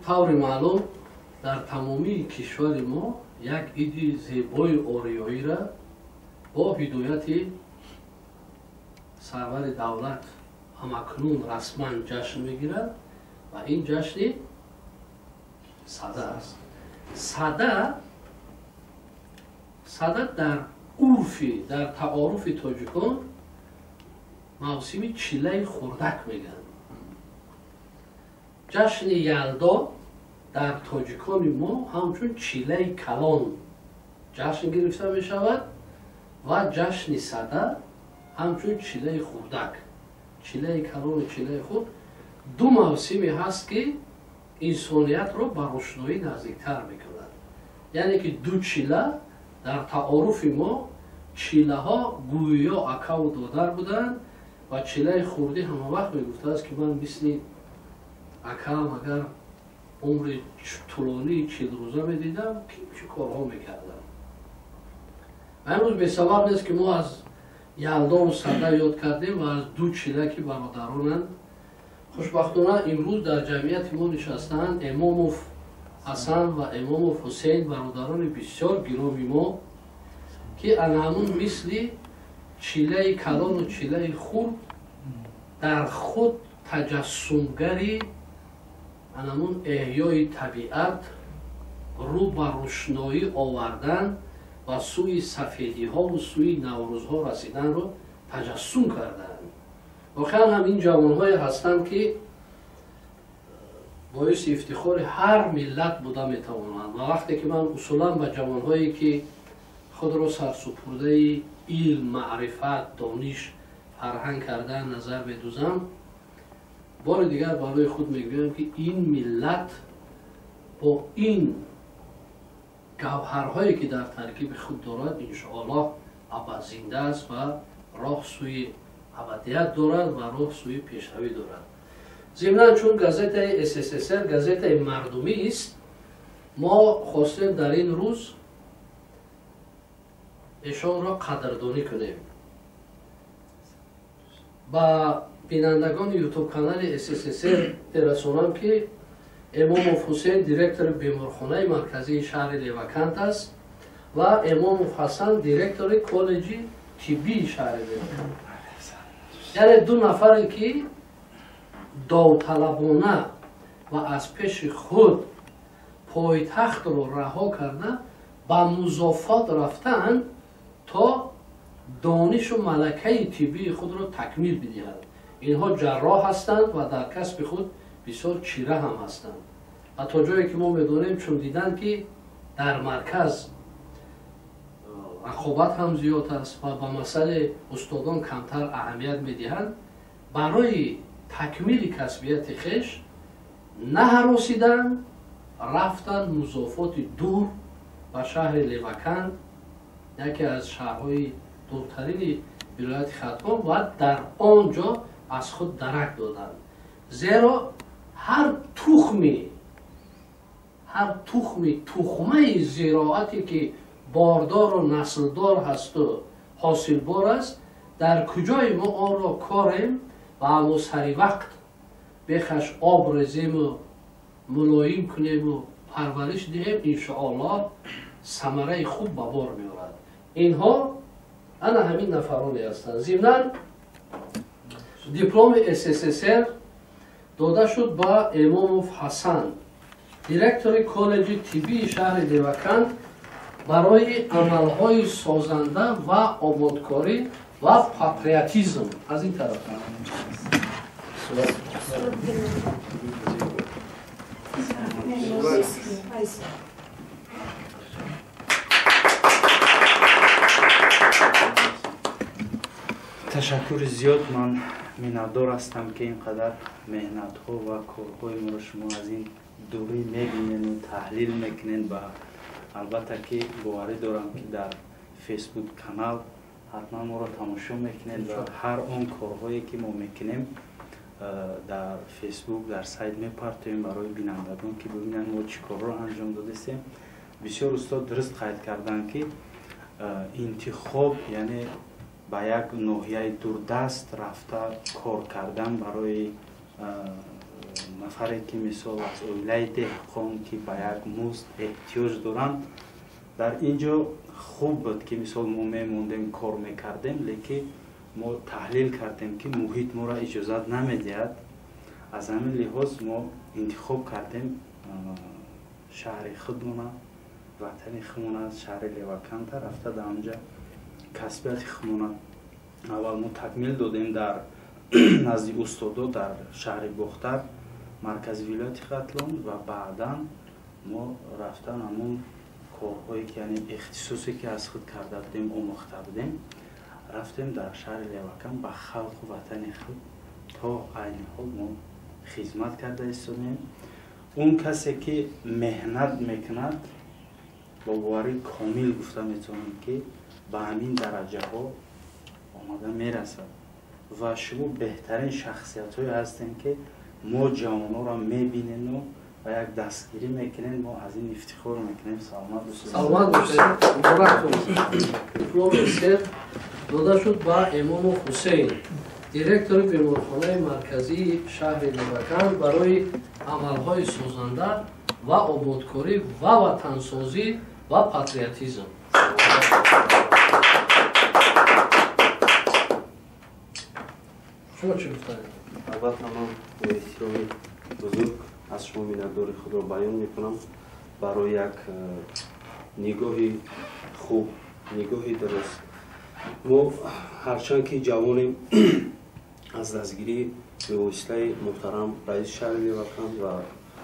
Таври маълум, дар тамомии кишвари мо як иди зебои ориёиро бо ҳидояти сарвари давлат ҳамакнун расман ҷашн мегирад ва ин ҷашни Сада аст. Сада дар урфи, дар таоруфи тоҷикон мавсими чилаи хурдак мегӯянд. Ҷашни Ялдо дар тоҷикони мо ҳамчун чилаи калон ҷашн гирифта мешавад ва ҷашни Сада ҳамчун чилаи хурдак. Чилаи калону чилаи хурд ду мавсиме ҳаст, ки инсониятро ба рӯшноӣ наздиктар мекунад. Яъне ки ду чила дар таоруфи мо чилаҳо гӯё акаву додар буданд ва чилаи хурдӣ ҳамавақт мегуфтааст, ки ман мисли акам агар умри тӯлонии 40 рӯза медидам, ки чӣ корҳо мекардам. Ва имрӯз бесабаб нест, ки мо аз Ялдову Сада ёд кардем ва аз ду чила, ки бародаронанд. Хушбахтона, имрӯз дар ҷамъияти мо нишастаанд Эмомов Ҳасан ва Эмомов Ҳусейн, бародарони бисёр гироми мо, ки ана ҳамун мисли чилаи калону чилаи хурд дар худ таҷассумгари анамун эҳёи табиат, рӯ ба рӯшноӣ овардан ва сӯи сафедиҳову сӯи наврӯзҳо расиданро таҷассум карданд. Воқеан ҳам ин ҷавонҳое ҳастанд, ки боиси ифтихори ҳар миллат буда метавонанд. Ва вақте ки ман усулан ба ҷавонҳое, ки худро сарсупурдаи илм, маърифат, дониш, фарҳанг кардан назар медузам, бори дигар барои худ мегӯям, ки ин миллат бо ин гавҳарҳое, ки дар таркиби худ дорад, иншоаллоҳ абад зинда аст ва роҳ сӯи абадият дорад ва роҳ сӯи пешравӣ дорад. Зимнан, чун газетаи СССР газетаи мардумист, мо хостем дар ин рӯз эшонро қадрдонӣ кунем. Ба бинандагони ютуб-канали СССР мерасонам, ки Эмомов Ҳусейн директори беморхонаи марказии шаҳри Левакант аст ва Эмомов Ҳасан директори коллеҷи тиббии шаҳри Левакант, яъне ду нафаре, ки довталабона ва аз пеши худ пойтахтро раҳо карда, ба музофот рафтаанд, то донишу малакаи тиббии худро такмил бидиҳанд. Инҳо ҷарроҳ ҳастанд ва дар касби худ бисёр чира ҳам ҳастанд. Ва то ҷое ки мо медонем, чун диданд, ки дар марказ рақобат ҳам зиёд аст ва ба масъалаи устодон камтар аҳамият медиҳанд, барои такмили касбияти хеш наҳаросиданд, рафтанд музофоти дур, ба шаҳри Леваканд, яке аз шаҳрҳои дуртарини вилояти Хатлон, ва дар он ҷо аз худ дарак доданд. Зеро ҳар тухми тухмаи зироате, ки бордору наслдор ҳасту ҳосилбор аст, дар куҷои мо онро корем ва аммо сари вақт бехаш об резему, мулоим кунему, парвариш диҳем, иншоаллоҳ самараи хуб ба бор меорад. Инҳо ана ҳамин нафароне ҳастанд. Зимнан, дипломи СССР дода шуд ба Эмомов Ҳасан, директори коллеҷи тиббии шаҳри Леваканд, барои амалҳои созанда ва ободкорӣ ва патриотизм. Аз ин тараф. Ташаккури зиёд. Ман миннатдор ҳастам, ки ин қадар меҳнатҳо ва корҳои моро шумо аз ин дурӣ мебинену таҳлил мекунед. Ва албатта ки боварӣ дорам, ки дар Фейсбук канал ҳатман моро тамошо мекунед ва ҳар он корҳое, ки мо мекунем, дар Фейсбук, дар сайт мепартоем барои бинандагон, ки бибинанд мо чӣ корро анҷом додастем. Бисёр устод дуруст қайд карданд, ки интихоб, яъне ба як ноҳияи дурдаст рафта кор кардан барои Нафаре ки мисол аз оилаи деҳқон ки ба як музд эҳтиёҷ доранд, дар ин ҷо хуб буд ки мисол мо мемондем, кор мекардем, лекин мо таҳлил кардем ки муҳит моро иҷозат намедиҳад. Аз ҳамин лиҳоз мо интихоб кардем шаҳри худмона, ватани худмона, шаҳри Леваканта рафта дар онҷа касбияти худмона аввал мо такмил додем дар назди устодо дар шаҳри Бохтар, маркази вилояти Хатлон, ва баъдан мо рафтан ҳамон корҳое ки яъне ихтисосе ки аз худ карда будем, омӯхта будем, рафтем дар шаҳри Левакан ба халқу ватани худ то айни ҳол мо хизмат карда истодем. Он касе ки меҳнат мекунад, бо боварии комил гуфта метавонем ки ба ҳамин дараҷаҳо омада мерасад ва шумо беҳтарин шахсиятҳое ҳастем ки мо ҷавонҳоро мебинену ва як дастгирӣ мекунем, мо аз ин ифтихор мекунем. Саломат бошед. Саломат бошед. Муборак бошед. Дипломи сер дода шуд ба Эмомов Ҳусейн, директори беморхонаи марказии шаҳри Леваканд барои амалҳои созанда ва ободкорӣ ва ватансозӣ ва патриотизм. Шумо чӣ гуфтанед? Албатта ман бо эҳтироми бузург аз шумо миннатдори худро баён мекунам барои як нигоҳи хуб, нигоҳи дуруст. Мо ҳарчанд ки ҷавонем, аз дастгирии бевоситаи муҳтарам раиси шаҳри Леваканд ва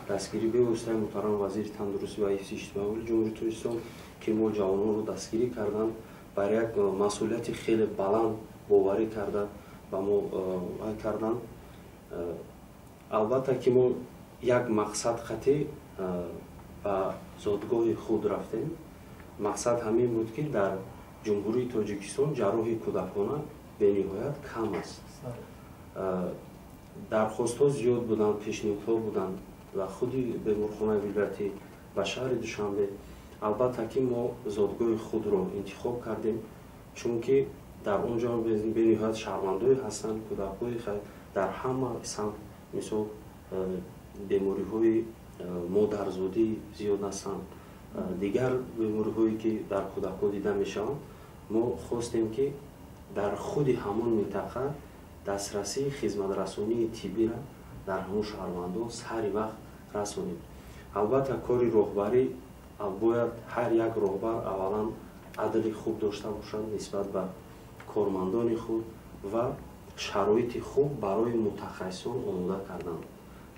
дастгирии бевоситаи муҳтарам вазири тандурустӣ ва ҳифзи иҷтимоии Ҷумҳурии Тоҷикистон, ки мо ҷавононро дастгирӣ карданд, бар як масъулияти хеле баланд боварӣ карда ба мо вай карданд. Албатта ки мо як мақсад қатъӣ ба зодгоҳи худ рафтем. Мақсад ҳамин буд ки дар Ҷумҳурии Тоҷикистон ҷарроҳи кӯдакона бениҳоят кам аст. Дархостҳо зиёд буданд, пешниҳодҳо буданд ва худи беморхонаи вилоятӣ ба шаҳри Душанбе. Албатта ки мо зодгоҳи худро интихоб кардем, чунки дар он ҷо бениҳоят шаҳрвандое ҳастанд, кӯдакҳои дар ҳама самт, мисол бемориҳои модарзодӣ зиёд ҳастанд, дигар бемориҳое ки дар кӯдакҳо дида мешаванд. Мо хостем ки дар худи ҳамон минтақа дастрасии хизматрасонии тиббиро дар ҳамон шаҳрвандон сари вақт расонем. Албатта кори роҳбарӣ бояд ҳар як роҳбар аввалан адли хуб дошта бошад нисбат ба кормандони худ ва шароити хуб барои мутахассисон омода кардан.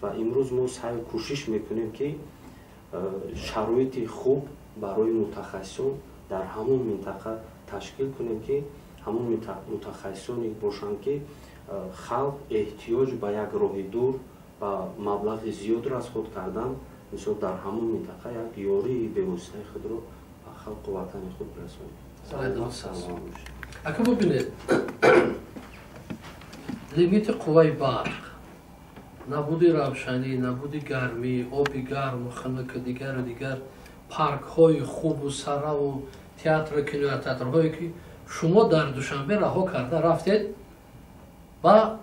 Ва имрӯз мо саъю кӯшиш мекунем ки шароити хуб барои мутахассисон дар ҳамон минтақа ташкил кунем, ки ҳамон мутахассисоне бошанд ки халқ эҳтиёҷ ба як роҳи дур, ба маблағи зиёд расход кардан, мисол дар ҳамон минтақа як ёрии бевоситаи худро ба халқу ватани худ расонем. Саломат бошед. Ака бубинед, лимити қувваи барқ, набуди равшанӣ, набуди гармӣ, оби гарму хунуку дигару дигар, паркҳои хубу сараву театру кинотеатрҳое ки шумо дар Душанбе раҳо карда рафтед ба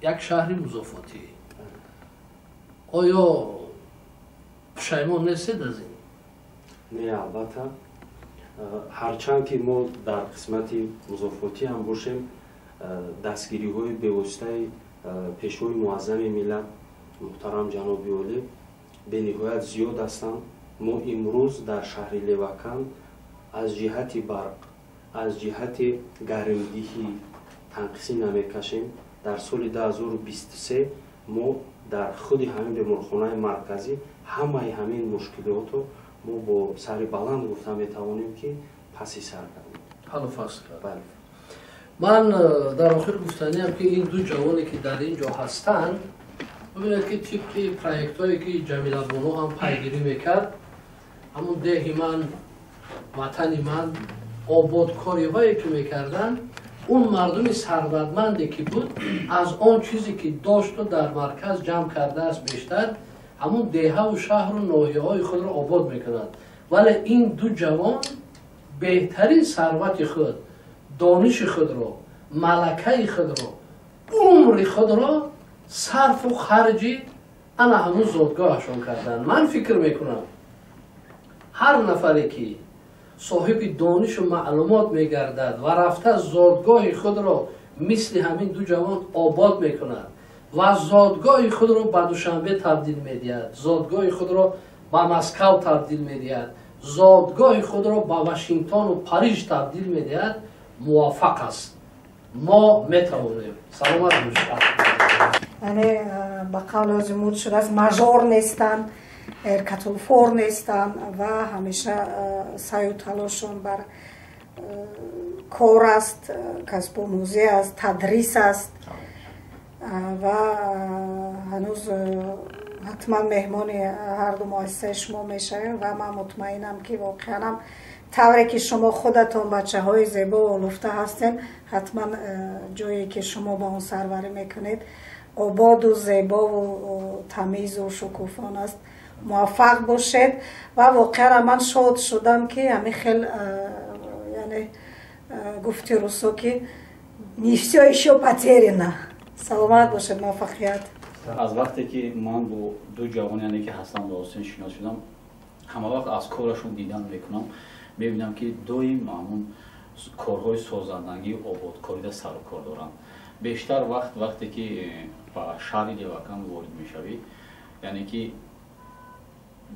як шаҳри музофотӣ. Оё пушаймон нестед аз ин? Не, албатта. Ҳарчанд ки мо дар қисмати музофотӣ ҳам бошем, дастгириҳои бевоситаи пешвои муаззами миллат муҳтарам ҷаноби олӣ бениҳоят зиёд ҳастанд. Мо имрӯз дар шаҳри Леваканд аз ҷиҳати барқ, аз ҷиҳати гармдиҳӣ танқисӣ намекашем. Дар соли 2023 мо дар худи ҳамин беморхонаи марказӣ ҳамаи ҳамин мушкилотро мо бо сари баланд гуфта метавонем ки паси сар кардем. Ҳаллу фасл кардем. Бале. Ман дар охир гуфтаниям ки ин ду ҷавоне ки дар ин ҷо ҳастанд, бубинед ки тибқи проектҳое ки Ҷамила Боно ҳам пайгирӣ мекард, ҳамон деҳи ман, ватани ман, ободкориҳое ки мекарданд, он мардуми сарватманде ки буд, аз он чизе ки дошту дар марказ ҷамъ кардааст бештар, ҳамон деҳаву шаҳру ноҳияҳои худро обод мекунад. Вале ин ду ҷавон беҳтарин сарвати худ, дониши худро, малакаи худро, умри худро Сарфу харҷи ана ҳамун зодгоҳашон карданд. Ман фикр мекунам, ҳар нафаре ки соҳиби донишу маълумот мегардад ва рафта зодгоҳи худро мисли ҳамин ду ҷавон обод мекунад ва зодгоҳи худро ба Душанбе табдил медиҳад, зодгоҳи худро ба Москав табдил медиҳад, зодгоҳи худро ба Вашингтону Париж табдил медиҳад, муваффақ аст. Мо метавонем. Саломат бошед. Яъне ба қавли ҳози муд шудааст, мажор нестанд, эркатулфор нестанд ва ҳамеша саъю талошон бар кор аст, касбомӯзӣ аст, тадрис аст ва ҳанӯз ҳатман меҳмони ҳарду муассисаи шумо мешавем. Ва ман мутмаинам, ки воқеанам тавре ки шумо худатон бачаҳои зебо олуфта ҳастем, ҳатман ҷое ки шумо ба он сарварӣ мекунед, ободу зебову тамизу шукуфон аст. Муваффақ бошед. Ва воқеан ман шод шудам, ки ҳамин хел, яъне гуфти русо, ки не всё ещё потеряно. Саломат бошед, муваффақият. Аз вақте ки ман бо ду ҷавон, яъне ки Ҳасан ва Ҳусен, шинос шудам, ҳама вақт аз корашон дидан мекунам, мебинам, ки доим ҳамун корҳои созандагию ободкорида сару кор доранд. Бештар вақт, вақте ки ба шаҳри Левакан ворид мешавӣ, яъне ки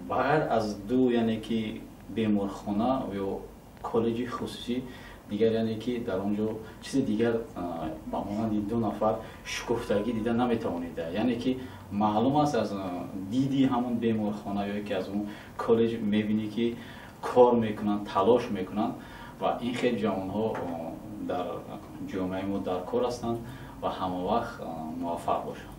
ба ғайр аз ду, яъне ки беморхона ё коллеҷи хусусӣ, дигар, яъне ки дар он ҷо чизи дигар ба монанди ду нафар шукуфтагӣ дида наметавонед. Яъне ки маълум аст, аз диди ҳамон беморхона ё ки аз он коллеҷ мебинӣ, ки кор мекунанд, талош мекунанд ва ин хел ҷавонҳо дар ҷомеаи мо дар кор ҳастанд ва ҳамавақт муваффақ бошанд.